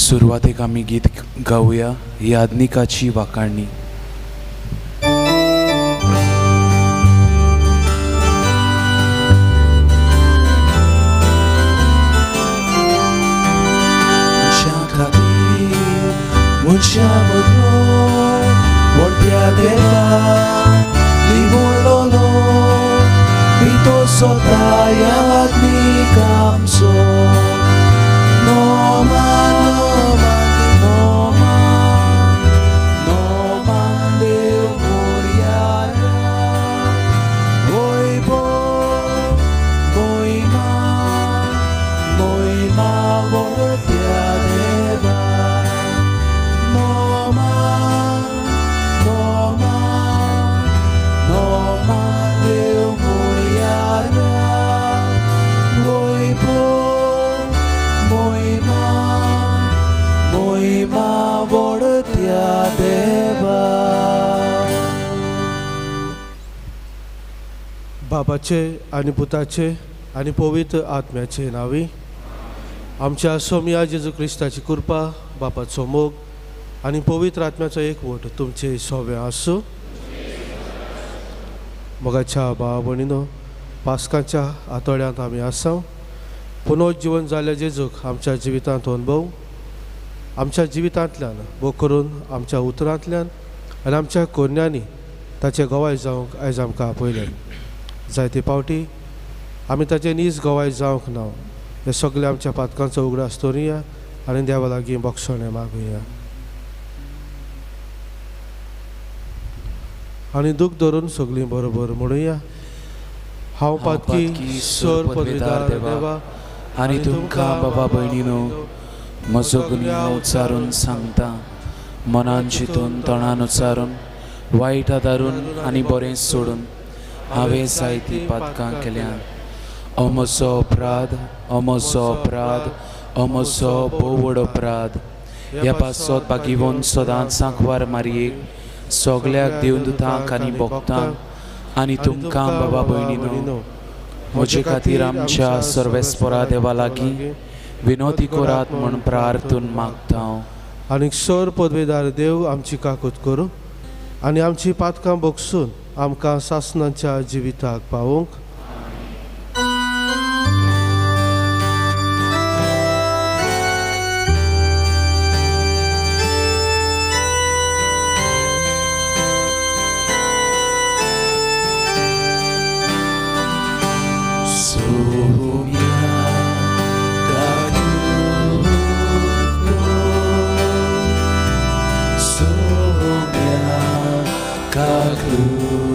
सुरवातेक आमी गीत गावया, यादनिकाची वाखाणणी. मनशा खातीर मनशा मदलो व्हडल्या देवा निवडलो मितो स्वता यादनीक आमचो. बापाचे आनी पुताचे आनी पवित्र आत्म्याचे नांवी आमच्या सोमया जेजू क्रिस्ताची कृपा, बापाचो मोग आनी पवित्र आत्म्याचो एकवट तुमचे सोवे आसूं. मोगाच्या भाव भयणीनो, पास्काच्या आठवड्यांत आमी आसा. पुनर्जीवन जाल्ल्या जेजूक आमच्या जिवितांत अनुभव, आमच्या जिवितांतल्यान भोग करून आमच्या उतरांतल्यान आनी आमच्या कोन्यांनी ताचे गवाय जावंक आयज आमकां आपयलें. जायते पावटी आमी ताचे नीज गवाय जावंक ना. हे सगळे आमच्या पातकांचो उगडास दवरुया आनी देवा लागीं बक्षणें मागुया आनी दूख धरून सगळीं बरोबर म्हणुया. हांव पातकी सर पदवीदार देवा आनी तुमकां बाबा भयणीनो म्हजो गुन्यांव उच्चारून सांगता, मनान चिंतून तोंडान उच्चारून वायट आदारून आनी बरें सोडून हांवें जायतीं पातकां केल्यात. हो म्हजो अपराध, हो म्हजो अपराध, हो म्हजो भोव व्हड अपराध. ह्या पासत बागीवन सदांच सांकवार मारयेक सगल्याक देवदूतांक आनी भक्तांक आनी तुमकां बाबा भयणीनो म्हजे खातीर आमच्या सर्वेस्परा देवा लागीं विनोती करात म्हूण प्रार्थून मागता हांव. आनी सर पदवेदार देव आमची काकूत करूं आनी आमची पातकां बगसून आमकां सासणाच्या जिविताक पावोवंक. Soumya Kakluto, Soumya Kakluto.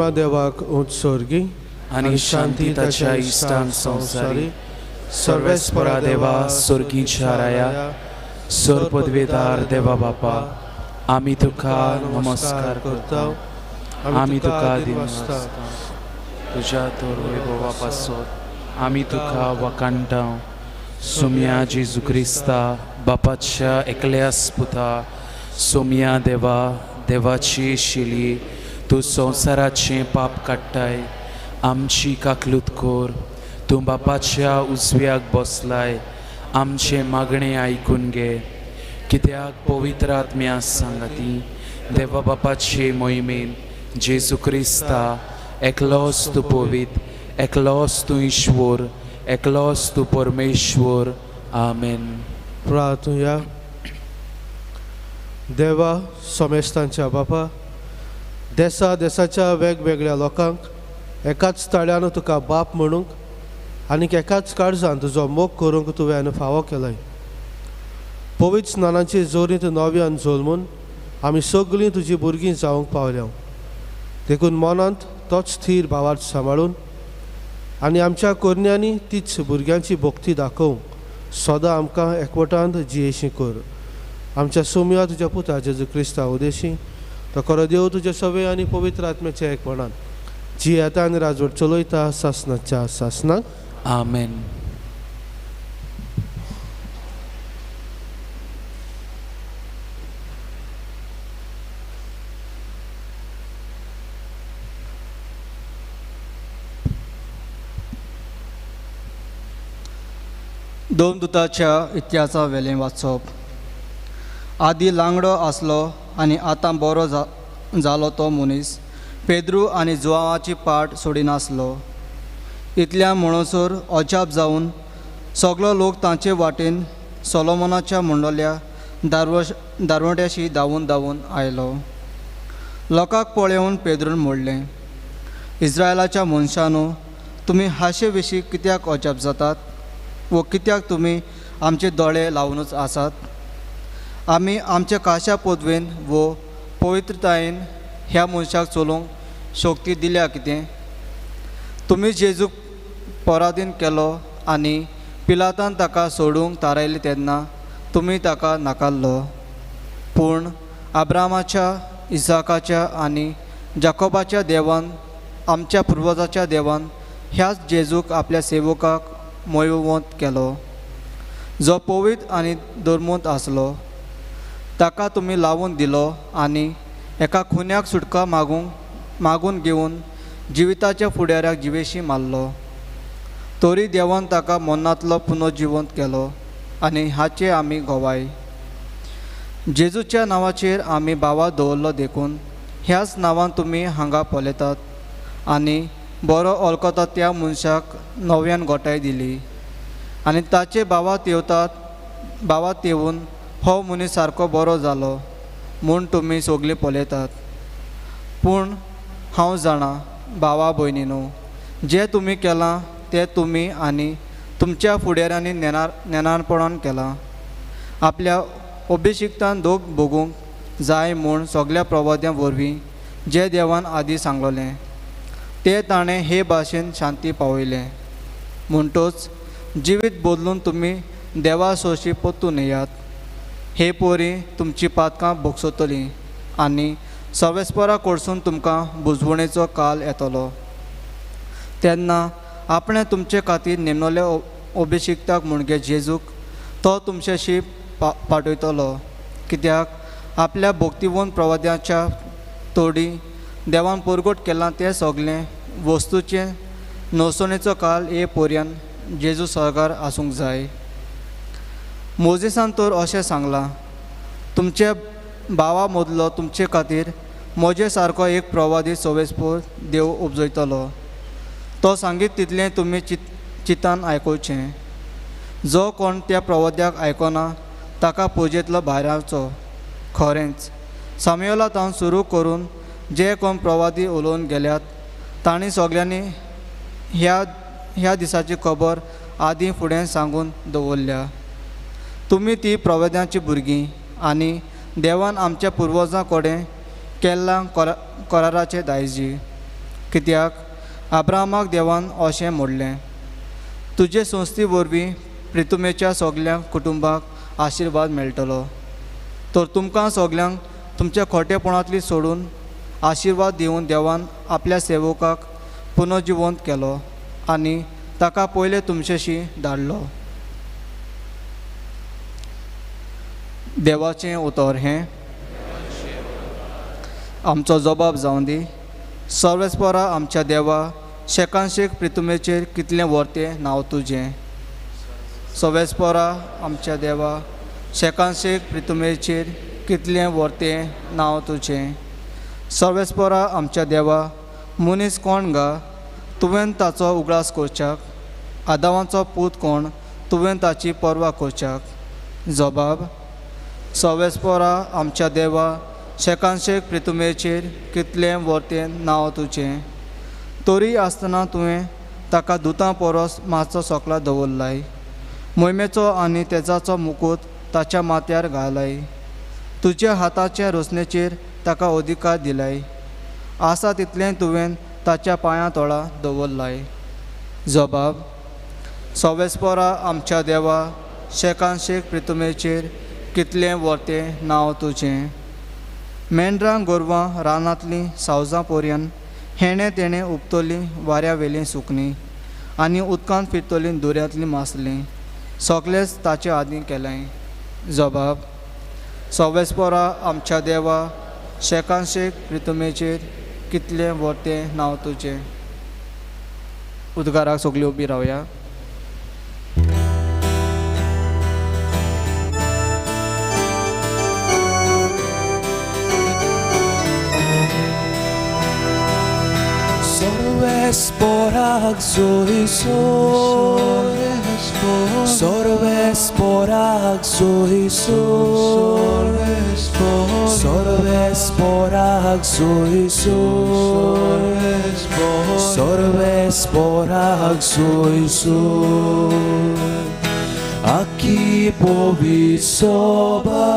मोहिमा देवाक उत्सर्गी आनी शांती ताच्या इश्टांक संवसारी. सर्वेस्परा देवा स्वर्गीच्या राया सर पदवेदार देवा बापा आमी तुका नमस्कार करता, आमी तुका दिनवासता. तुज्या तर वैभवा पासत आमी तुका वखाणटा. सोम्या जेजू क्रिस्ता बापाच्या एकल्यास पुता सोम्या देवा देवाची शिली तूं संवसाराचें पाप काडटाय आमची काकलूत कर. तूं बापाच्या उजव्याक बसलाय आमचें मागणें आयकून घे. कित्याक पवित्र आत्म्या सांगाती देवा बापाचे मोहिमेन जेजू क्रिस्ता एकलोच तूं पवित्र, एकलोच तूं ईश्वर, एकलोच तूं परमेश्वर. आमेन. प्रार्थुया. देवा सोमेस्तांच्या बापा देसा देसाच्या वेगवेगळ्या लोकांक एकाच ताळ्यान तुका बाप म्हणूंक आनीक एकाच काळजान तुजो मोग करूंक तुवें फावो केलाय. पवित्र स्नानाचे जोरींत नव्यान जल्मून आमी सगळीं तुजी भुरगीं जावंक पावल्या. देखून मनांत तोच थीर भावार्थ सांबाळून आनी आमच्या करण्यांनी तीच भुरग्यांची भक्ती दाखोवंक सदां आमकां एकवटांत जियेशी कर. आमच्या सोम्या तुज्या पुता जेजू क्रिस्ता उदेशी तो खरो देव तुज्या सवे आनी पवित्र आत्म्याच्या एकपणान जियेता आनी राजवट चलयता सासनाच्या सासनाक. आमेन. दोन दुताच्या इतिहासा वेलें वाचप. आदी लांगडो आसलो आनी आतां बरो जालो तो मनीस पेद्रू आनी जुवाची पाट सोडिनासलो. इतल्या म्हणसर अजाप जावन सगलो लोक तांचे वाटेन सोलोमनाच्या मंडल्या दारवट्याशी धांवून धांवून आयलो. लोकांक पळोवन पेद्रून म्हणलें, इस्रायलाच्या मनशांनो, तुमी हाशे विशीं कित्याक अजाप जातात वो कित्याक तुमी आमचे दोळे लावनूच आसात? आमी आमच्या काशा पदवेन वो पवित्रतायेन ह्या मनशाक चलोवंक शक्ती दिल्या कितें? तुमी जेजूक पराधीन केलो आनी पिलातान ताका सोडूंक थारायलें तेन्ना तुमी ताका नाकारलो. पूण आब्रामाच्या, इसाकाच्या आनी जाकोबाच्या देवान, आमच्या पुर्वजाच्या देवान ह्याच जेजूक आपल्या सेवकाक मोयवंत केलो, जो पवित्र आनी धर्मूंत आसलो. ताका तुमी लावून दिलो आनी एका खुन्याक सुटका मागून घेवन जिविताच्या फुडाऱ्याक जिवेशी मारलो. तरी देवान ताका मरणांतलो पुनर्जिवंत केलो आनी हाचे आमी गवाय. जेजूच्या नांवाचेर आमी भावा दवरलो देखून ह्याच नांवान तुमी हांगा पळयतात आनी बरो वळखता त्या मनशाक नव्यान गोठाय दिली आनी ताचे भावात येवन हो मनीस सारको बरो जालो म्हूण तुमी सगळीं पळयतात. पूण हांव जाणा भावा भयणीनो, जें तुमी केलां तें तुमी आनी तुमच्या फुडाऱ्यांनी नेणारपणान केलां. आपल्या अभिशिक्तान दोग भोगूंक जाय म्हूण सगळ्या प्रवाद्यां वरवीं जें देवान आदीं सांगलेलें तें ताणें हे भाशेन शांती पावयलें. म्हणटच जिवीत बदलून तुमी देवा सोशी परतून येयात. हे पोरी तुमची पातकां भोगसतलीं आनी सवेस्परा कडसून तुमकां बुजवणेचो काल येतलो. तेन्ना आपणें तुमचे खातीर नेमलेले अभिशिक्ताक म्हणजे जेजूक तो तुमच्याशी पाठयतलो. कित्याक आपल्या भक्तिवंत प्रवाद्याच्या तोडी देवान परगट केलां तें सगळें वस्तूचें नवसणेचो काल हे पर्यंत जेजू सरकार आसूंक जाय. मोजेसान तर अशें सांगलां, तुमचे भावा मदलो तुमचे खातीर म्हजे सारको एक प्रवादी सवेस्पोर देव उपजयतलो. तो सांगीत तितलें तुमी चिंतान आयकुचें. जो कोण त्या प्रवाद्याक आयकना ताका पुजेंतलो भायरावचो. खरेंच सामयोला तावन सुरू करून जे कोण प्रवादी उलोवन गेल्यात तांणी सगळ्यांनी ह्या दिसाची खबर आदीं फुडें सांगून दवरल्या. तुमी ती प्रवाद्यांची भुरगीं आनी देवान आमच्या पुर्वजां कडेन केल्ल्या कराराचे दायजी. कित्याक आब्रामाक देवान अशें म्हणलें, तुजे संस्थी वरवीं प्रितुमेच्या सगल्या कुटुंबाक आशिर्वाद मेळटलो. तर तुमकां सगल्यांक तुमच्या खोटेपणांतली सोडून आशिर्वाद दिवन देवान आपल्या सेवकाक पुनर्जिवंत केलो आनी ताका पयले तुमचेशी धाडलो. देवाचें उतर हें. आमचो जबाब जावं दी. सर्वेस्परा आमच्या देवा, शेकानशेक प्रितुमेचेर कितलें वर्तें नांव तुजें. सर्वेस्परा आमच्या देवा, शेकानशेक प्रितुमेचेर कितलें वर्तें नांव तुजें. सर्वेस्परा आमच्या देवा, मनीस कोण गा तुवें ताचो उगडास करच्याक, आदावाचो पूत कोण तुवें ताची पर्वा करच्याक. जबाब. सर्वेस्परा आमच्या देवा, शेकानशेक प्रितुमेचेर कितलें वर्तें नांव तुजें. तरी आसतना तुवें ताका दुतां परस मातसो सकला दवरलाय, मोहिमेचो आनी तेजाचो मुकूत ताच्या माथ्यार घालाय. तुज्या हाताच्या रोसणेचेर ताका अधिकार दिलाय, आसा तितलें तुवें ताच्या पांयां तोळा दवरलाय. जबाब. सर्वेस्परा आमच्या देवा, शेकानशेक प्रितुमेचेर कितलें वर्तें नांव तुजें. मेंढरां गोरवां रानांतलीं सावजां पोरयान हेणें तेणें उपतलीं वाऱ्या वेलीं सुकणीं आनी उदकांत फिरतलीं दर्यांतलीं मासलीं, सगळेंच ताचे आदीं केलें. जबाब. सर्वेस्परा आमच्या देवा, शेकानशेक प्रितुमेचेर कितलें वर्तें नांव तुजें. उदकाराक सगळीं उबी रावया. Sorvesporak zoisol, sorvesporak zoisol, sorvesporak zoisol, sorvesporak zoisol. Aki povisoba,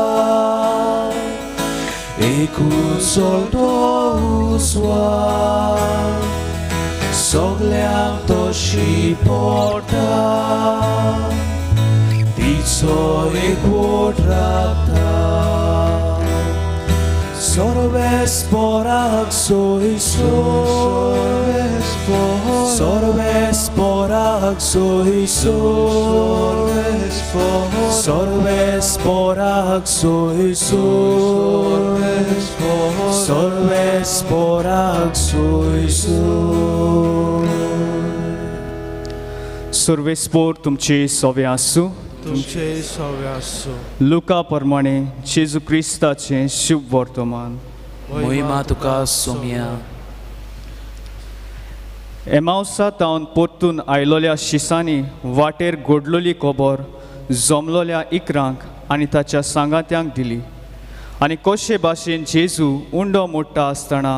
ekut sol to uswa. Sogliam to si porta, tizo e quadrata. Sorvesporak soisol, sorvesporak soisol, sorvesporak soisol, sorvesporak soisol. सर्वेस्पोर तुमचे सवे आसूं. तुमचे सवे आसूं. लुका प्रमाणे जेजू क्रिस्ताचें शुभ वर्तमान. महिमा तुका सोम्या. एमावसा तावन परतून आयलोल्या शिसांनी वाटेर घडलोली खबर जमलोल्या इकरांक आनी ताच्या सांगात्यांक दिली आनी कशे भाशेन जेजू उंडो मोडटा आसतना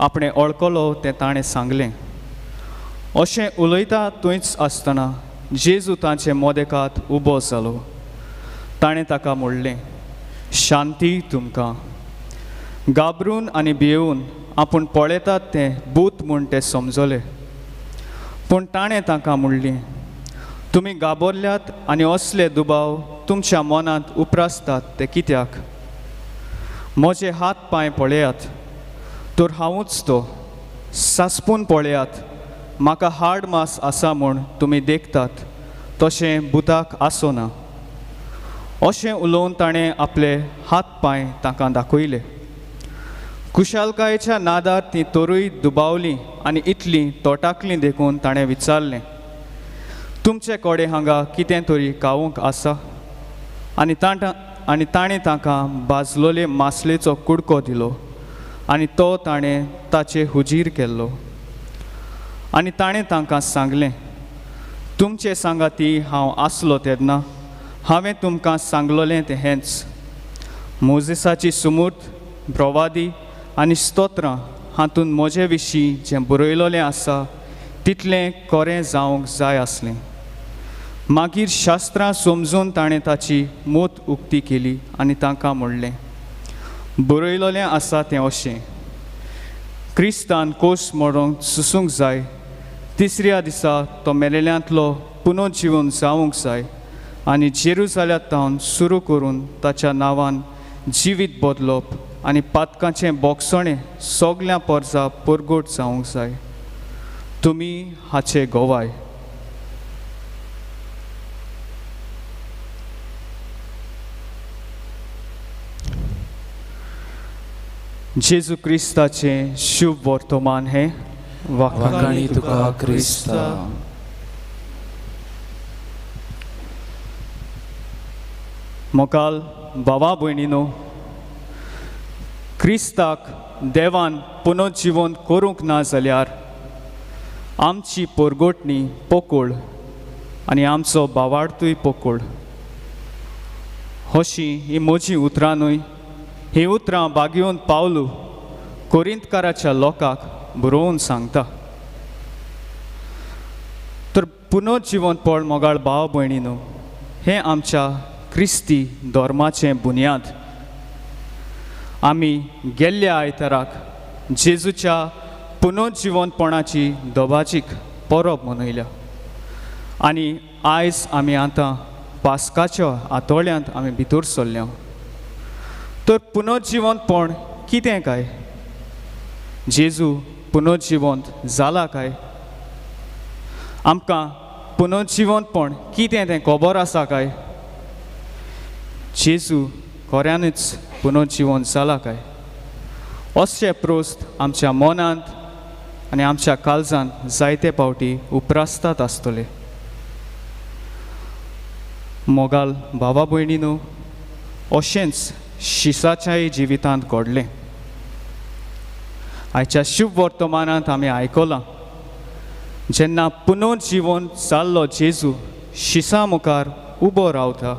आपणें ओळखलो तें ताणें सांगलें. अशें उलयता थंयच आसतना जेजू तांचे मोदेकात उबो जालो. ताणें ताका म्हणलें, शांती तुमकां. घाबरून आनी भियेवन आपूण पळयतात तें भूत म्हूण ते समजले. पूण ताणें तांकां म्हणलें, तुमी घाबरल्यात आनी असले दुबाव तुमच्या मनांत उप्रासतात ते कित्याक? म्हजे हात पांय पळयात, तर हांवूच तो. सासपून पळयात, म्हाका हाड मास आसा म्हूण तुमी देखतात, तशें भुताक आसना. अशें उलोवन ताणें आपले हात पांय तांकां दाखयले. कुशालकायेच्या नादार तीं तरूय दुबावलीं आनी इतलीं तोटाकलीं देखून ताणें विचारलें, तुमचे कडेन हांगा कितें तरी खावंक आसा? आनी ताणें तांकां भाजलोले मासलेचो कुडको दिलो आनी तो ताणें ताचे हुजीर केल्लो. आनी ताणें तांकां सांगलें, तुमचे सांगाती हांव आसलो तेन्ना हांवें तुमकां सांगलोलें तें हेंच, मोजेसाची सुमूर्त, प्रवादी आनी स्तोत्रां हातूंत म्हजे विशीं जें बरयलोलें आसा तितलें कोरें जावंक जाय आसलें. मागीर शास्त्रां समजून ताणें ताची मोत उक्ती केली आनी तांकां म्हणलें, बरयलोलें आसा तें अशें, क्रिस्तान कोश मरोंक सुसूंक जाय, तिसऱ्या दिसा तो मेलेल्यांतलो पुनर्जिवन जावंक जाय आनी जेरुजाल्यांत सुरू करून ताच्या नांवान जिवीत बदलप आनी पातकांचें बोगसणें सगळ्या पोरसा परगट जावंक जाय. तुमी हाचे गवाय. जेजू क्रिस्ताचें शुभ वर्तमान हें. वाखाणी तुका क्रिस्ता. मोकाल भावा भयणीनो, क्रिस्ताक देवान पुनर्जिवन करूंक ना जाल्यार आमची पोरगोटणी पोकोळ आनी आमचो बावार्तूय पोकोळ. अशी ही म्हजी उतरां न्हय, ही उतरां बागेवन पावलू कोरिंतकाराच्या लोकांक बरोवन सांगता. तर पुनर्जिवनपण मोगाळ भाव भयणीनो हें आमच्या क्रिस्ती धर्माचें बुन्याद. आमी गेल्ल्या आयताराक जेजूच्या पुनर्जिवनपणाची दबाजीक परब मनयल्या आनी आयज आमी आतां पास्काच्या आतोळ्यांत आमी भितर सरल्या. तर पुनर्जिवनपण कितें काय? जेजू पुनर्जिवंत जाला काय? आमकां पुनर्जिवनपण कितें तें खबर आसा काय? जेजू खऱ्यानूच पुनर्जिवन जाला काय? अशे प्रस्न आमच्या मनांत आनी आमच्या काळजांत जायते पावटी उप्रासतात आसतले. मोगाल भावा भयणीनो, अशेंच शिसाच्याय जिवितांत घडलें. आयच्या शुभ वर्तमानांत आमी आयकलां, जेन्ना पुनर्जिवन जाल्लो जेजू शिसा मुखार उबो रावता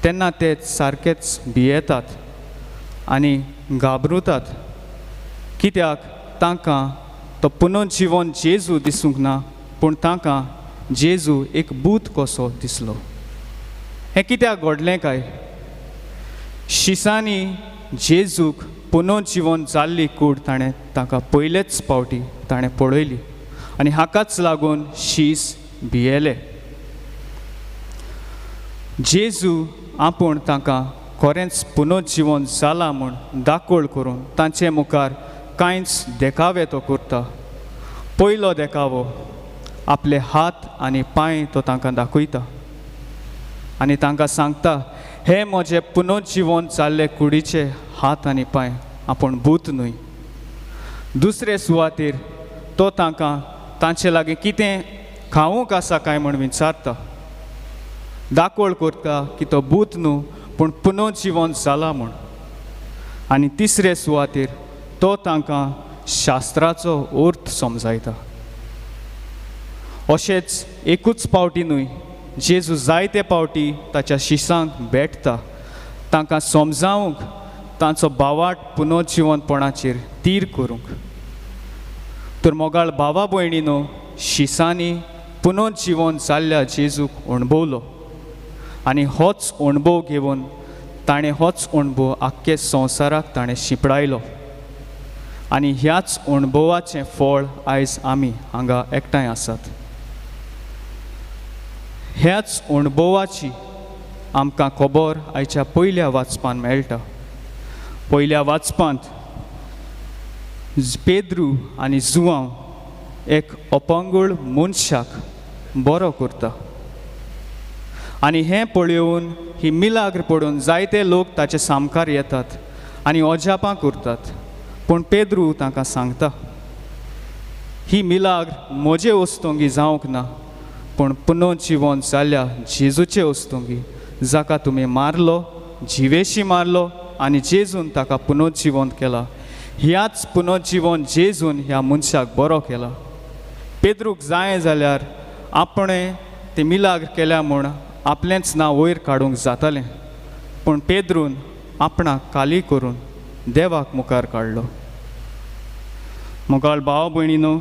तेन्ना ते सारकेच भियेतात आनी घाबरुतात, कित्याक तांकां तो पुनर्जिवन जेजू दिसूंक ना, पूण तांकां जेजू एक भूत कसो दिसलो. हें कित्याक घडलें काय? शिसांनी जेजूक पुनर्जिवन जाल्ली कूड ताणें तांकां पयलेच पावटी ताणें पळयली आनी हाकाच लागून शीस भियेले. जेजू आपूण तांकां खरेंच पुनर्जिवन जालां म्हूण दाखोळ करून तांचे मुखार कांयच देखावे तो करता. पयलो देखावो आपले हात आनी पांय तो तांकां दाखयता आनी तांकां सांगता, हे म्हजे पुनर्जिवन जाल्ले कुडीचे हात आनी पांय, आपूण भूत न्हय. दुसरे सुवातेर तो तांकां तांचे लागीं कितें खावंक आसा काय म्हूण विचारता, दाखोळ करता की तो भूत न्हू पूण पुनर्जिवन जाला म्हूण. आनी तिसरे सुवातेर तो तांकां शास्त्राचो अर्थ समजायता. अशेंच एकूच पावटी न्हय, जेजू जायते पावटी ताच्या शिसांक भेटता, तांकां समजावंक, तांचो भावाट पुनर्जिवनपणाचेर तीर करूंक. तर मोगाळ भावा भयणीनो, शिसांनी पुनर्जिवन जाल्ल्या जेजूक अणभवलो आनी होच अणभव घेवन ताणें होच अणभव आख्खे संवसाराक ताणें शिंपडायलो आनी ह्याच अणभवाचें फळ आयज आमी हांगा एकठांय आसात. ह्याच अणभवाची आमकां खबर आयच्या पयल्या वाचपान मेळटा. पयल्या वाचपांत पेद्रू आनी जुआंव एक अपंगूळ मनशाक बरो करता आनी हें पळोवन ही मिलाग्र पडून जायते लोक ताचे सामकार येतात आनी अजापां करतात. पूण पेद्रू तांकां सांगता, ही मिलाग्र म्हजे वस्तुंगी जावंक ना, पूण पुनर्जिवन जाल्ल्या जेजूचे वस्तुंगी, जाका तुमी मारलो, जिवेशी मारलो आनी जेजून ताका पुनर्जिवन केला. ह्याच पुनर्जिवन जेजून ह्या मनशाक बरो केला. पेद्रूक जाय जाल्यार आपणें ती मिलाग्र केल्या म्हूण आपलेंच नांव वयर काडूंक जातालें, पूण पेद्रून आपणाक खाली करून देवाक मुखार काडलो. मोगाळ भाव भयणीनो,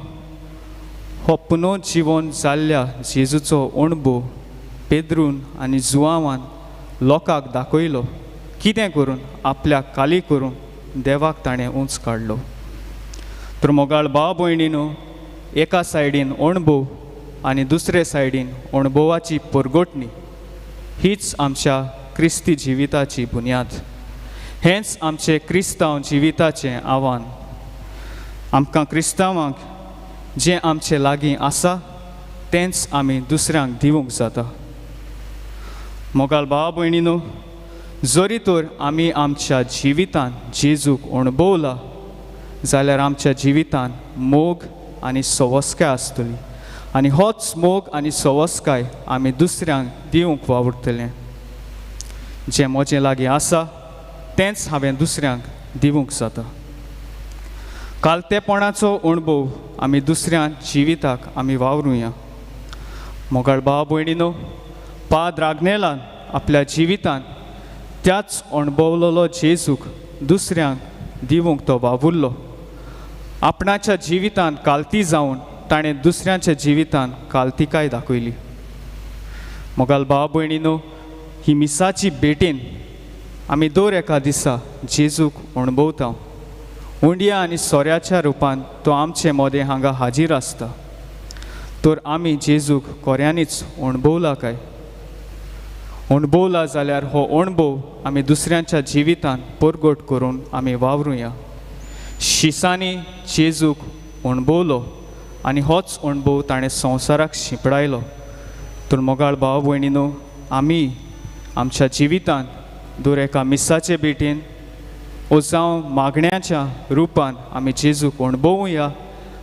हो पुनर्जिवन जाल्ल्या जेजूचो अणभव पेद्रून आनी जुआवान लोकांक दाखयलो, कितें करून आपल्याक खाली करून देवाक ताणें उंच काडलो. तर मोगाळ भाव भयणीनो, एका सायडीन अणभव आनी दुसरे सायडीन अणभवाची परगटणी हीच आमच्या क्रिस्ती जिविताची बुन्याद. हेंच आमचें क्रिस्तांव जिविताचें आव्हान. आमकां क्रिस्तांवांक जें आमचे लागीं आसा तेंच आमी दुसऱ्यांक दिवंक जाता. मोगाळ भाव भयणीनो, जरी तर आमी आमच्या जिवितान जेजूक अणभवला जाल्यार आमच्या जिवितान मोग आनी सवस्काय आसतली आनी होच मोग आनी सवस्काय आमी दुसऱ्यांक दिवंक वावुरतले. जें म्हजें लागीं आसा तेंच हांवें दुसऱ्यांक दिवंक जाता. कालतेपणाचो अणभव आमी दुसऱ्या जिविताक आमी वावरुया. मोगाळ भाव भयणीनो, पाद्र आग्नेलान आपल्या जिवितान त्याच अणभवलेलो जेजूक दुसऱ्यांक दिवंक तो वावुरलो. आपणाच्या जिवितान कालती जावन ताणें दुसऱ्यांच्या जिवितान कालतिकाय दाखयली. मोगाळ भाव भयणीनो, ही मिसाची भेटीन आमी दर एका दिसा जेजूक अणभवता. उंडिया आनी सोऱ्याच्या रुपान तो आमचे मदें हांगा हाजीर आसता. तर आमी जेजूक खऱ्यांनीच अणभवला काय? अणभवला जाल्यार हो अणभव आमी दुसऱ्यांच्या जिवितान परगट करून आमी वावरुया. शिसांनी जेजूक अणभवलो आनी होच अणभव ताणें संवसाराक शिंपडायलो. तर मोगाळ भाव भयणीनो, आमी आमच्या जिवितान दर एका मिसाचे भेटीन ओ जावं मागण्याच्या रुपान आमी जेजूक अणभवुया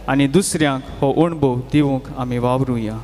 आनी दुसऱ्यांक हो अणभव दिवंक आमी वावरुया.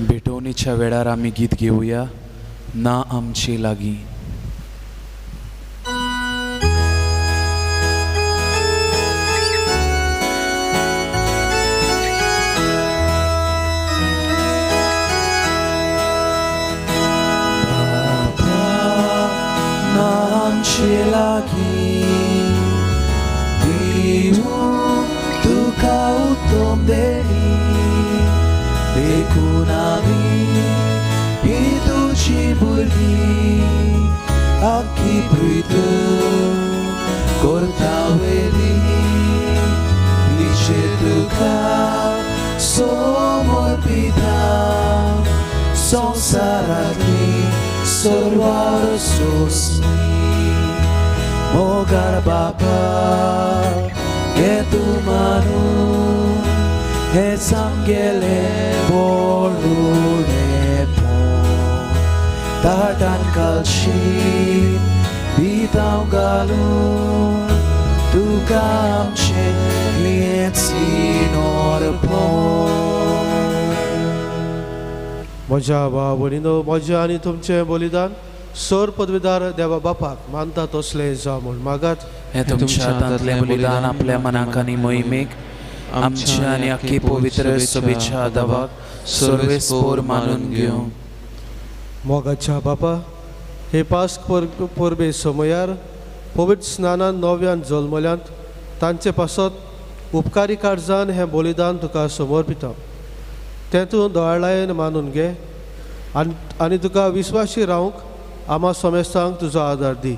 भेटवणीच्या वेळार आमी गीत घेवया, ना आमचे लागीं. बाबा ना आमचे लागीं दिवूं तुका उत्तम देणी, देखून आमी ही तुजी भुरगीं आख्खी प्रीत करता वेली, तिचे तुका समर्पिता संवसारांतली सर्वार सोंसणी. मोगाळ बापा घे तूं मानून हे सामगेलें बोडुणेपण, ताटान कालशीत भितांव घालून तुका आमचें हेंच अर्पण. म्हज्या भाव भयणीनो, म्हजें आनी तुमचें बलिदान सर पदवीदार देवा बापाक मानता तसलें जावं म्हूण मागात. हें तुमच्या हातांतलें बलिदान आपल्या मनाक आनी मोहिमेक आमच्या आनी आख्खी पवित्र सभेच्या दवाक सर्वेस्पोर मानून घेवं. मोगाच्या बापा, हे पास्क परबे समयार पवित्र स्नानान नव्यान जल्मल्यांत तांचे पासत उपकारी काळजान हें बलिदान तुका समर्पिता. तें तूं दयाळायेन मानून घे आनी तुका विस्वाशी रावंक आमा समेस्तांक तुजो आदार दी.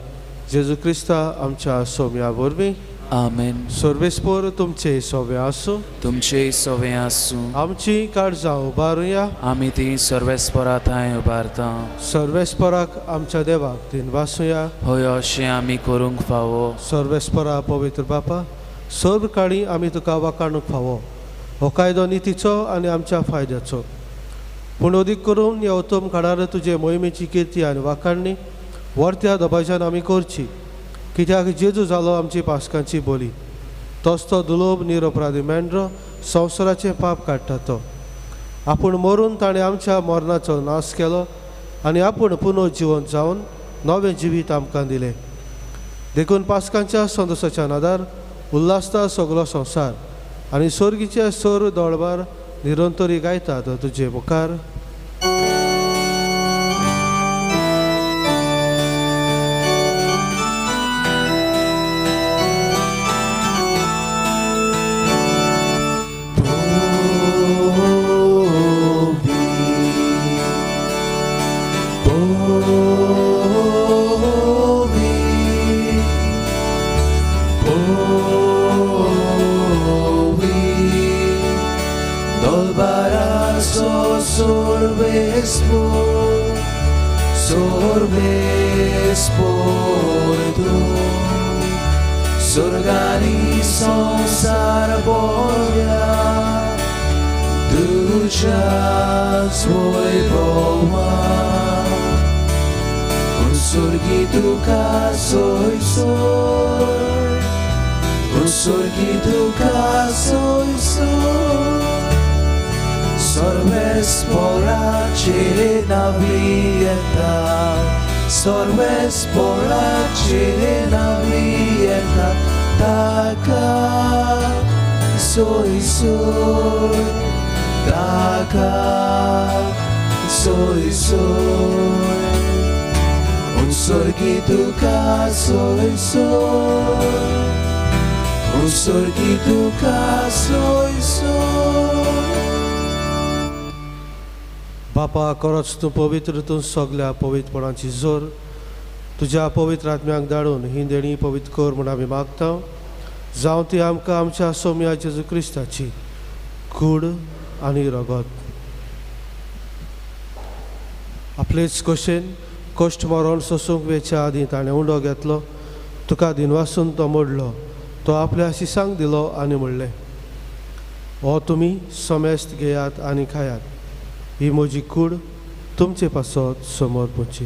जेजू क्रिस्ता आमच्या सोम्या वरवीं. आमेन. सर्वेस्पोर तुमचे सोवे आसूं. तुमचे सोवे आसूं. आमची काळजां उबारुया. आमी ती सर्वेस्पोरा थंय उबारता. सर्वेस्पोराक आमच्या देवाक दिनवासुया. हय, अशें आमी करूंक फावो. सर्वेस्पोरा पवित्र बापा, सर्व काळी आमी तुका वाकाणूंक फावो. हो कायदो नितीचो आनी आमच्या फायद्याचो, पूण अदीक करून ह्या उत्तम काळार तुजे मोहिमेची किर्ती आनी वाखाणणी वर्त्या दबाज्यान आमी करची. कित्याक जेजू जालो आमची पास्कांची बोली, तोच तो दुलोब निरपराधी मेंढरो संवसाराचें पाप काडटा तो. आपूण मरून ताणें आमच्या मरणाचो नाश केलो आनी आपूण पुनर्जिवन जावन नवें जिवीत आमकां दिलें. देखून पास्कांच्या संतोशाच्या नादार उल्हासता सगलो संवसार आनी सोर्गीचे सोर दोळबार निरंतरी गायतात तुजे मुखार. बापा खरोच तूं पवित्र, तूं सगल्या पवित्रपणाची जोर तुज्या पवित्र आत्म्याक धाडून ही देणी पवित्र कर म्हूण आमी मागता. जावं ती आमकां आमच्या सोम्या जेजू क्रिस्ताची कूड आनी रगत. आपलेच कशेन कश्ट मरण सोसूंक वेच्या आदीं ताणें उंडो घेतलो, तुका दिनवासून तो मोडलो, तो आपल्या शिसांक दिलो आनी म्हणलें, हो तुमी समेस्त घेयात आनी खायात, ही म्हजी कूड तुमचे पासत समोर पोची.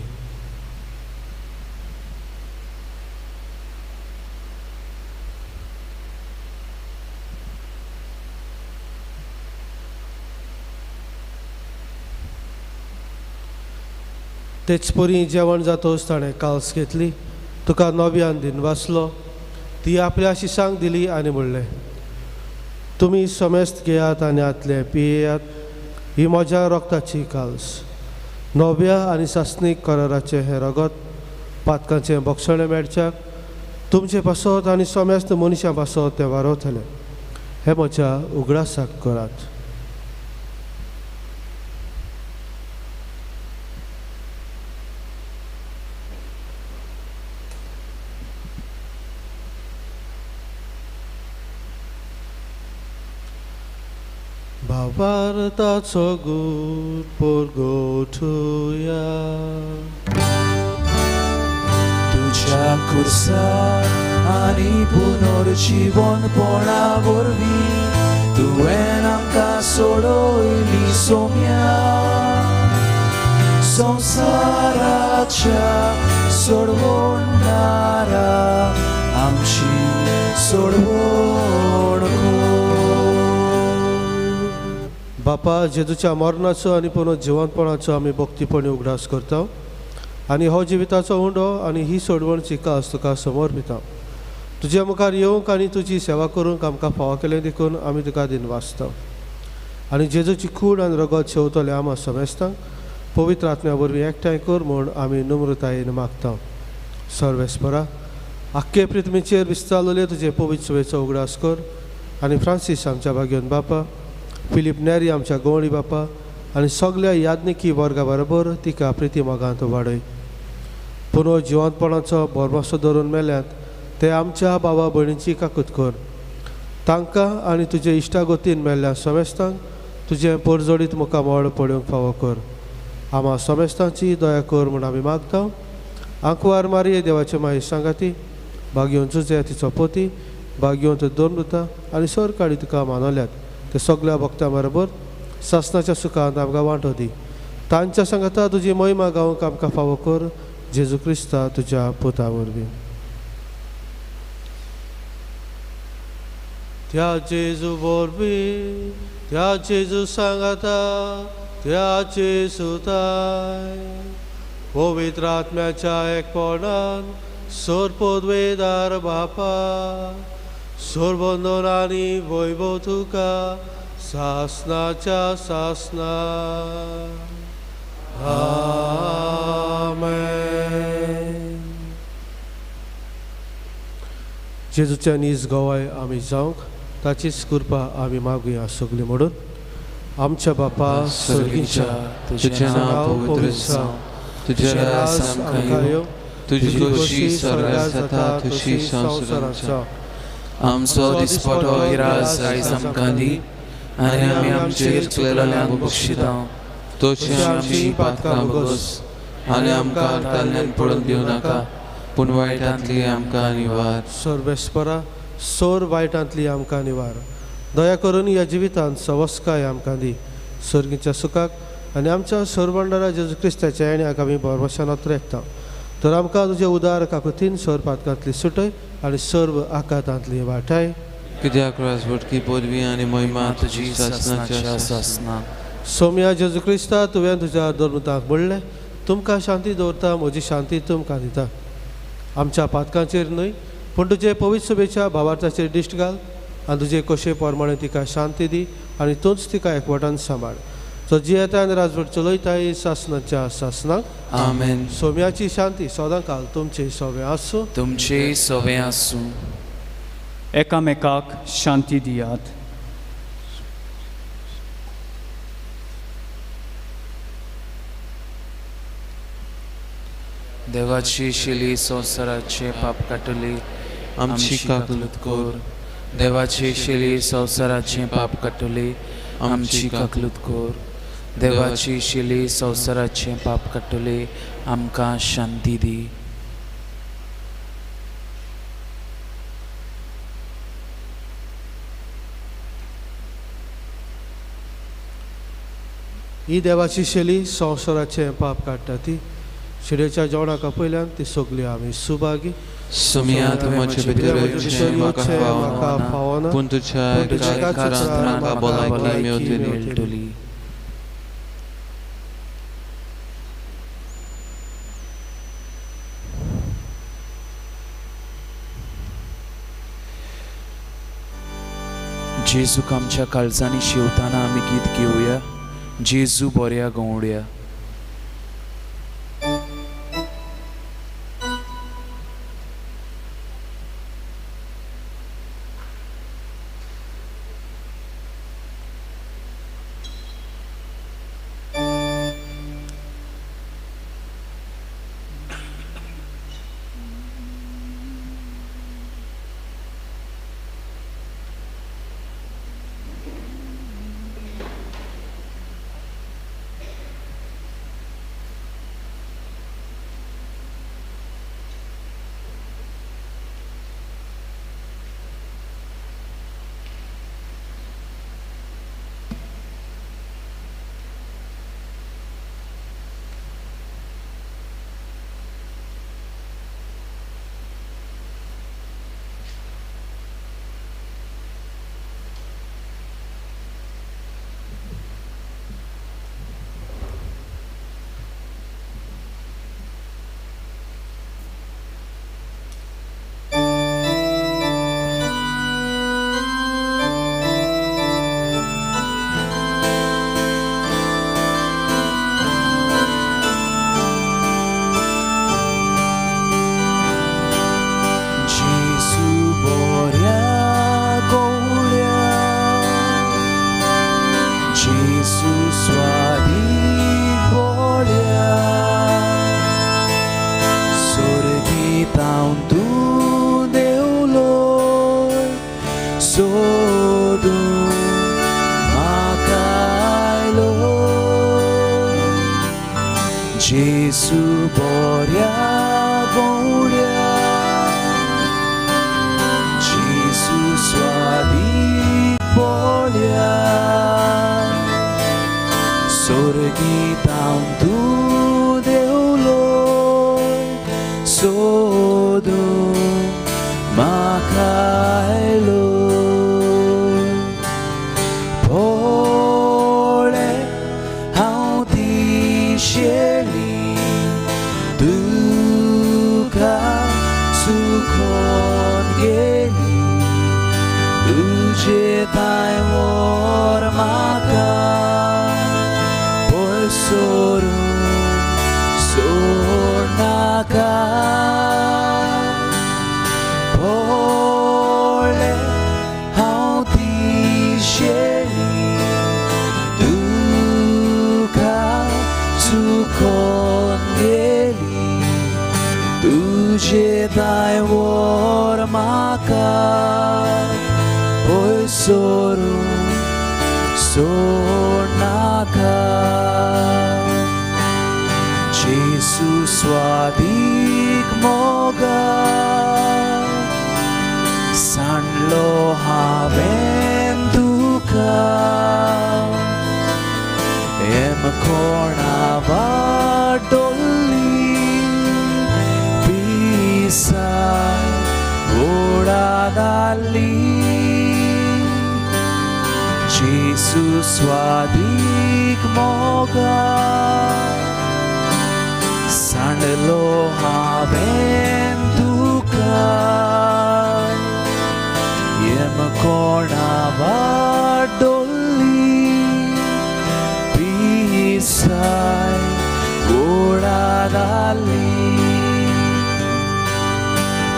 तेच परी जेवण जातोच ताणें काल्स घेतली, तुका नव्यान दिनवासलो, ती आपल्या शिसांक दिली आनी म्हणलें, तुमी समेस्त घेयात आनी आतले पियेयात, ही म्हज्या रक्ताची काल्स, नव्या आनी सासणीक कराराचें हें रगत पातकांचें बक्षणें मेळच्याक तुमचे पासत आनी समेस्त मनशां पासत तें वारवतलें. हें म्हज्या उगडासाक करात. भारताचो गूट परगटुया, तुज्या खुर्सार आनी पुनर्जीवनपणा वरवीं तुवें आमकां सोडयली सोम्या, संवसाराच्या सोडवणारा आमची सोडवण कर. बापा, जेजूच्या मरणाचो आनी पुनः जिवंतपणाचो आमी भक्तीपणी उगडास करता आनी हो जिविताचो उंडो आनी ही सोडवणची कास तुका समर्पिता. तुज्या मुखार येवंक आनी तुजी सेवा करूंक आमकां फावो केलें देखून आमी तुका दिनवासता. आनी जेजूची कूड आनी रगत शेवतले आमा समेस्तांक पवित्र आत्म्या वरवीं एकठांय कर म्हूण आमी नम्रतायेन मागता. सर्वेस्परा, आख्खे पृथ्वीचेर विस्तारलेले तुजे पवित्र सुवेचो उगडास कर आनी फ्रांसीस आमच्या भाग्योन बापा, फिलीप नेरी आमच्या गोवणी बापा आनी सगल्या याज्ञिकी वर्गा बरोबर तिका प्रिती मोगांत वाडय. पुनः जिवंतपणाचो भरवंसो धरून मेल्यात ते आमच्या बाबा भयणीची काकूत कर. तांकां आनी तुजे इश्टागतीन मेल्ल्या समेस्तांक तुजें परजोडीत मुखामळ पळोवंक फावो कर. आमा समेस्तांची दया कर म्हूण आमी मागता. आंकवार मारये देवाचे माये सांगाती, भाग्योन जुजे तिचो पोती, भाग्योन दोन आनी सरकाळी तुका मानवल्यात ते सगल्या भक्तां बरोबर सासनाच्या सुखांत आमकां वांटो दी. तांच्या सांगाता तुजी महिमा गावंक आमकां फावो कर, जेजू क्रिस्ता तुज्या पुता वरवीं. त्या जेजू वरवीं, त्या जेजू सांगाता, त्या जेजू ताय पवित्र आत्म्याच्या एकपणान सोर पोदवेदार बापा सोरबंदन आनी वैभव तुका सासनाच्या सासना. आमेन. जेजूच्या नीज गवाय आमी जावंक ताचीच कृपा आमी मागुया सगळीं म्हणून. आमच्या बापा सर्गीच्या, तुझें नांव पवित्र जावं, तुजें राज आमकां येवं, तुजी खोशी स्वर्गांत जाता तशी संवसारांत जावं. आमचो दिसपटो इराज आयज आमकां दी आनी आमी आमचेर चुकलेल्यांक बक्षिता तशी आमची पातकां भोगोस आनी आमकां ताल्ल्यान पडून दिवं नाका, पूण वायटांतली आमकां निवार. सर्वेस्परा सोर वायटांतली आमकां निवार. दया करून ह्या जिवितांत सवस्काय आमकां दी, सर्गीच्या सुखाक आनी आमच्या सरबंडारा जेजू क्रिस्ताच्या येण्याक आमी भरवशान अत्रेकता. तर आमकां तुजे उदार काकुतीन सोर पातकांतली सुटय आनी सर्व आकातांतली वाटाय. कित्याक राजवटकी पदवी आनी महिमा तुजी सासनाच्या सासना. सोम्या जेजू क्रिस्ता, तुवें तुज्या धर्मताक म्हणलें, तुमकां शांती दवरता, म्हजी शांती तुमकां दिता. आमच्या पातकांचेर न्हय पूण तुजे पवित्र सभेच्या भावार्थाचेर दिश्ट घाल आनी तुजे कशे प्रमाणे तिका शांती दी आनी तूंच तिका एकवटान सांबाळ. जो जियेता आनी राजवट चलयता सासनाच्या सासनाक. आमेन. सोम्याची शांती सदां काल तुमचे सोवे आसूं. तुमचे सोवे आसूं. एकामेकाक शांती दियात. देवाची शिली संवसाराचे पाप काटली आमची काकलूत कर. देवाची शिली संवसाराचे पाप काटली आमची काकलूत कर. देवाची शिली संवसाराचे पाप काटली आमकां शांती दी. ही देवाची शैली संवसाराचें पाप काडटा ती शिडेच्या जेवणाक पयल्यान ती सगळी आमी सुभागी. सोम्या तूं म्हजे भितर येवचें म्हाका फावना, पूण तुज्या एका उतरान म्हाका भलायकी मेळटली. जेजूक आमच्या काळजांनी शिवताना आमी गीत घेवया. जेजू बऱ्या गवड्या. जेजू बऱ्या गवड्या, जेजू स्वादीक पोळ्या, सोर्गीतावन तूं देवलो सोदून म्हाका आयलो. पळय हांव ती शेळी दाय व्हर म्हाका पयस सरून सोडनाका. पळय हांव दिशेली तुका चुकोन गेली, तुजे दाय व्हर म्हाका पयस सरून सोडनाका. जेजू स्वादीक मोगा सांडलो हांवें तुका, एम कोणा वाडोली पिसाय ओडादाली. जेजू स्वादीक मोगा सांडलो हांवें तुका, एम कोणा वाडोली पिसाय ओडादाली.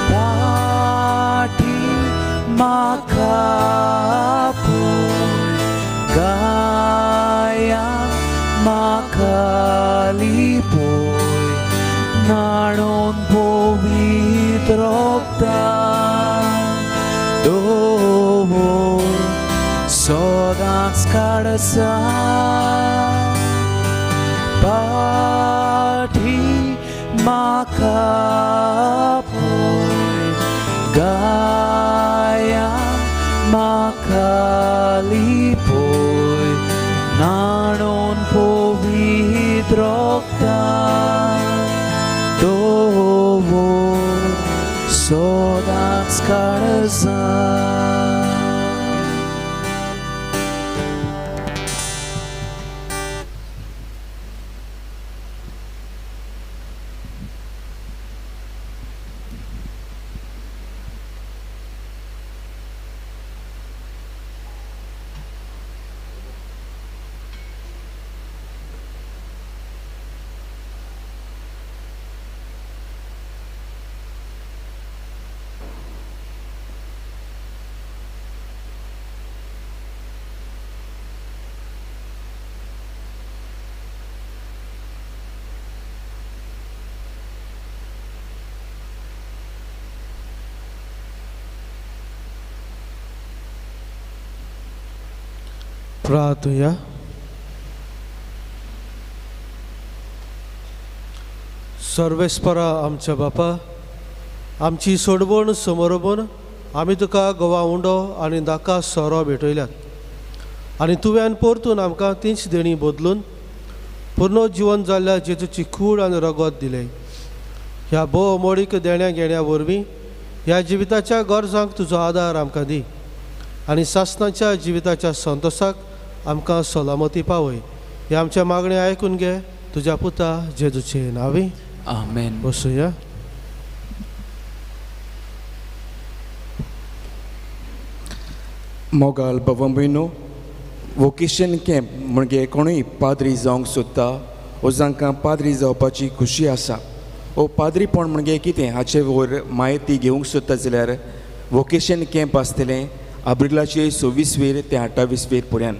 पाटी म्हाका पळय गाया म्हाका लिपय, न्हाणोन पवित्र रगतान दवर सदांच काडसा. पाटी म्हाका पळय गाया म्हाका लिपय, न्हाणोन पवित्र रगतान दवर सदांच काडसा. प्रार्थुया. सर्वेस्परा आमच्या बापा, आमची सोडवण समरोबण आमी तुका गोवा उंडो आनी दाका सोरो भेटयल्यात आनी तुवें परतून आमकां तींच देणी बदलून पुर्ण जिवन जाल्ल्या जेजूची कूड आनी रगत दिलें. ह्या भोव मोडीक देण्या घेण्या वरवीं ह्या जिविताच्या गरजांक तुजो आदार आमकां दी आनी सासणाच्या जिविताच्या संतोसाक आमकां सलामती पावय. हे आमच्या मागणें आयकून घे तुज्या पुता जेजूचे नांवी. आमेन. बसुया. मोगाल बाबा भयणो, वोकेशन कॅम्प म्हणजे कोणूय पाद्री जावंक सोदता वो जांकां पाद्री जावपाची खुशी आसा वो पाद्रीपण म्हणजे कितें हाचे वयर म्हायती घेवंक सोदता जाल्यार वोकेशन कॅम्प आसतलें एप्रिलाचे 26 वेर ते 28 वेर पर्यंत.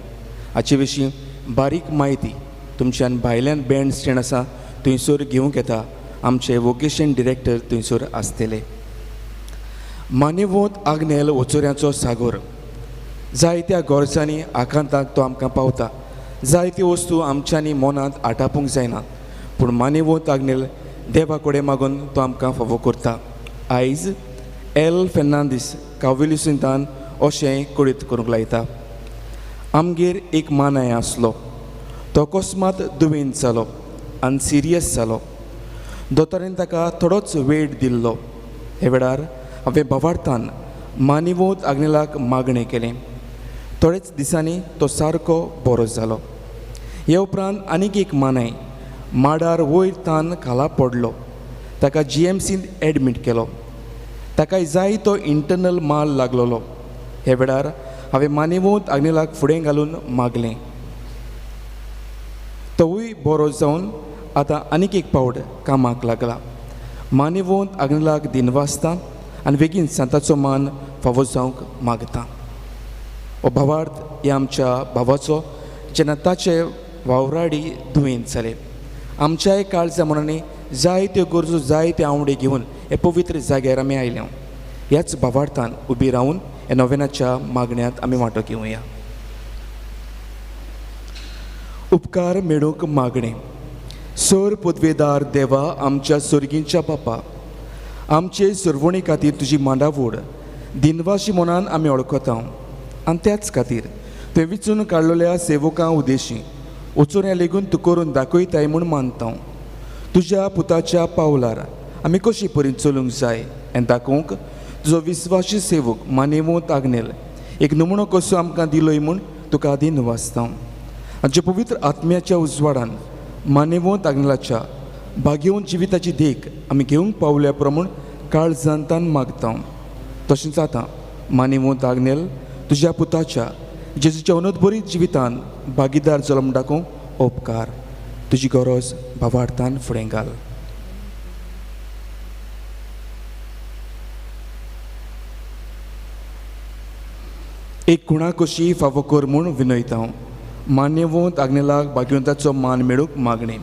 हाचे विशीं बारीक म्हायती तुमच्यान भायल्यान बँड स्टँड आसा थंयसर घेवंक येता. आमचे वोकेशन डिरेक्टर थंयसर आसतले. मानेवोत आग्नेल वचोऱ्याचो सागोर, जायत्या गरजांनी आकांताक तो आमकां पावता. जायत्यो वस्तू आमच्यांनी मनांत आटापूंक जायना, पूण मानेवोत आग्नेल देवा कडेन मागून तो आमकां फावो करता. आयज एल फेर्नांदीस काविलुसिंतान अशें कळीत करूंक लायता. आमगेर एक मानाय आसलो, तो अकस्मात दुयेंत जालो आनी सिरियस जालो. दोतोरान ताका थोडोच वेळ दिल्लो. हे वेळार हांवें भावार्थान मानिवोत आग्नेलाक मागणें केलें. थोडेच दिसांनी तो सारको बरो जालो. हे उपरांत आनीक एक मानाय माडार वयर तान खाला पडलो. ताका जीएमसींत एडमीट केलो. ताका जाय तो इंटरनल माल लागलोलो. हे वेळार हांवें मानेवंत आग्नेलाक फुडें घालून मागलें. तोवूय बरो जावन आतां आनीक एक पावट कामाक लागला. मानेवंत आग्नेलाक दिनवासता आनी बेगीन सांताचो मान फावो जावंक मागता. हो भावार्थ ह्या आमच्या भावाचो जेन्ना ताचे वावराडी दुयेंत जाले. आमच्याय काळजा मनांनी जायत्यो गरजो जायते आंवडे घेवन हे पवित्र जाग्यार आमी आयले. ह्याच भावार्थान उबी रावन ह्या नोवेनाच्या मागण्यांत आमी वांटो घेवया. उपकार मेळूंक मागणें. सर पदवेदार देवा, आमच्या सर्गींच्या बापा, आमचे सरवणी खातीर तुजी मांडावड दिनवाशी मनान आमी वळखता आनी त्याच खातीर तुवें विचून काडलेल्या सेवकां उदेशी वचून लेगून तूं करून दाखयताय म्हूण मानता. तुज्या पुताच्या पावलार आमी कशी परी चलूंक जाय हें दाखोवंक तुजो विस्वाशी सेवक मानेवंत आग्नेल एक नमुनो कसो आमकां दिलोय म्हूण तुका दिनवासता. आमच्या पवित्र आत्म्याच्या उजवाडान मानेवंत आग्नेलाच्या भाग्यवंत जिविताची देख आमी घेवंक पावल्या प्रमाण काळजांतान मागता. तशेंच आतां मानेवंत आग्नेल तुज्या पुताच्या जेजूच्या अनोदबरीत जिवितान भागीदार जालो म्हूण दाखोवंक उपकार. तुजी गरज भावार्थान फुडें घाल. एक खुणा कशी फावो कर म्हूण विनयता. मान्यवंत आग्नेलाक भाग्यवंताचो मान मेळूंक मागणें.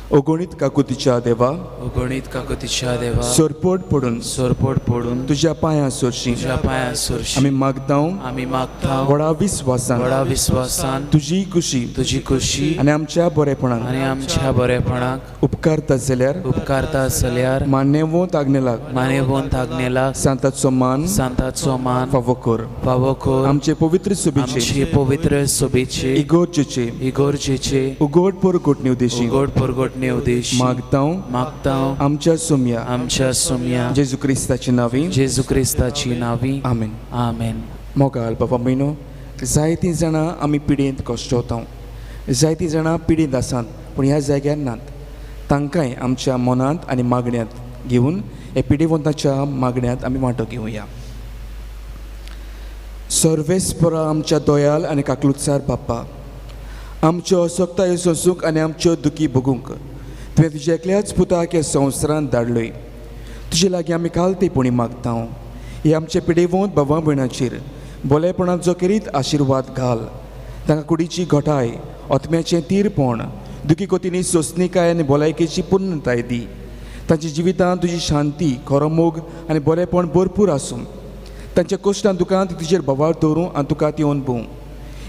अगणीत काकुतीच्या देवा, अगणीत काकुतीच्या देवा, सरपट पडून, सरपट पडून तुज्या पांयां सरशी, तुज्या पांयां सरशी आमी मागता, आमी मागता व्हडा विस्वासान, व्हडा विस्वासान तुजी खुशी, तुजी खुशी आनी आमच्या बरेपणाक, आनी आमच्या बरेपणाक उपकारता जाल्यार, उपकारता जाल्यार मान्यवंत आग्नेलाक, मान्यवंत आग्नेलाक सांताचो मान, सांताचो मान फावो कर, फावो कर. आमचे पवित्र सभेचे, आमचे पवित्र सभेचे, इगोर्जेचे, इगोर्जेचे उगड परगटणे उद्देशी, उगड परगटणे उद्देशी मागता, मागता आमच्या सोम्या, आमच्या सोम्या जेजू क्रिस्ताची नावी, जेजू क्रिस्ताची नावी. आमेन. आमेन. मोगाल बाबा म्हयनो, जायतीं जाणां आमी पिडेंत कश्टवता, जायतीं जाणां पिडेंत आसात पूण ह्या जाग्यार नात. तांकांय आमच्या मनांत आनी मागण्यांत घेवन ह्या पिडेवंताच्या मागण्यांत आमी वांटो घेवया. सर्वेस्परा आमच्या दयाल आनी काकलुत्सार बाप्पा, आमच्यो असक्तायो सोंसूंक आनी आमच्यो दुखी भोगूंक तुवें तुज्या एकल्याच पुताक ह्या संवसारांत धाडलोय. तुजे लागीं आमी कालतेपणी मागता हे आमचे पिडेवंत भावा भयणाचेर भोलेपणाचो खेरीत आशिर्वाद घाल. तांकां कुडीची घटाय, आत्म्याचें तीरपण, दुखी कोतींनी सोंसणीकाय आनी भलायकेची पूर्णताय दी. तांच्या जिवितांत तुजी शांती, खरो मोग आनी बरेपण भरपूर आसूं. तांच्या कश्टान दुकान तुजेर भावार दवरूं आनी तुका ती अणभवूं.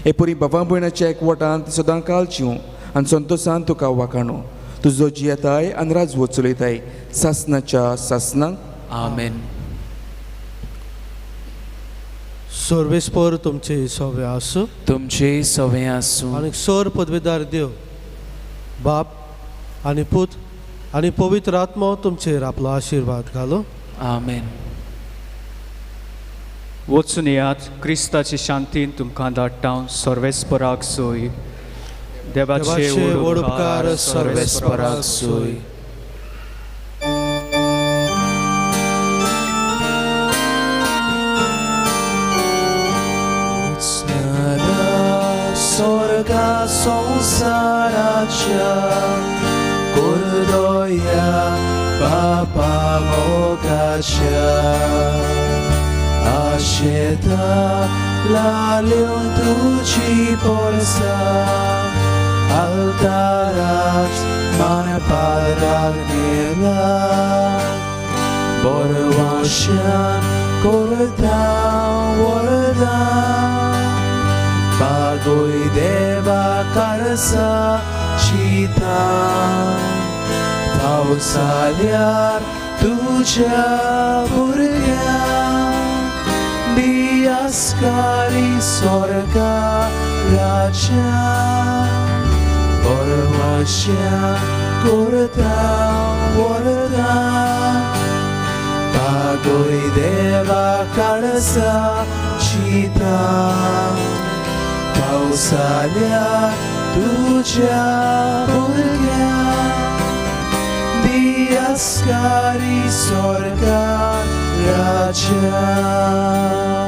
हे परी बाबा भयणाच्या एकवटान ती सदां काल चिवूं आनी संतोसान तुका वाखाणू. तुजो जियेताय आनी राजवट चलयताय सासनाच्या सासनाक. आमेन. सर्वेस्पर तुमचे सवे आसूं, तुमचे सवे आसूं. आनी सर पदवेदार देव बाप आनी पूत आनी पवित्र आत्मो तुमचेर आपलो आशिर्वाद घालो. आमेन. वचून येयात, क्रिस्ताची शांतीन तुमकां धाडटा. सर्वेस्पराक सोय. देवाचे व्हड उपकार सर्वेस्पराक सोय. स्वर्गा संवसाराच्या कुर्दोया बापा मोगाच्या आशेता लाल्यो तुजी Porsa altarat manpadragnela borvashan korta vorda bagoy deva karsa chita pausalyar tuja burya diaskari sorga raja Orvasya kurta vorda Pagoi deva kalsa chita Pausalya tuja burya Diaskari sorga raja.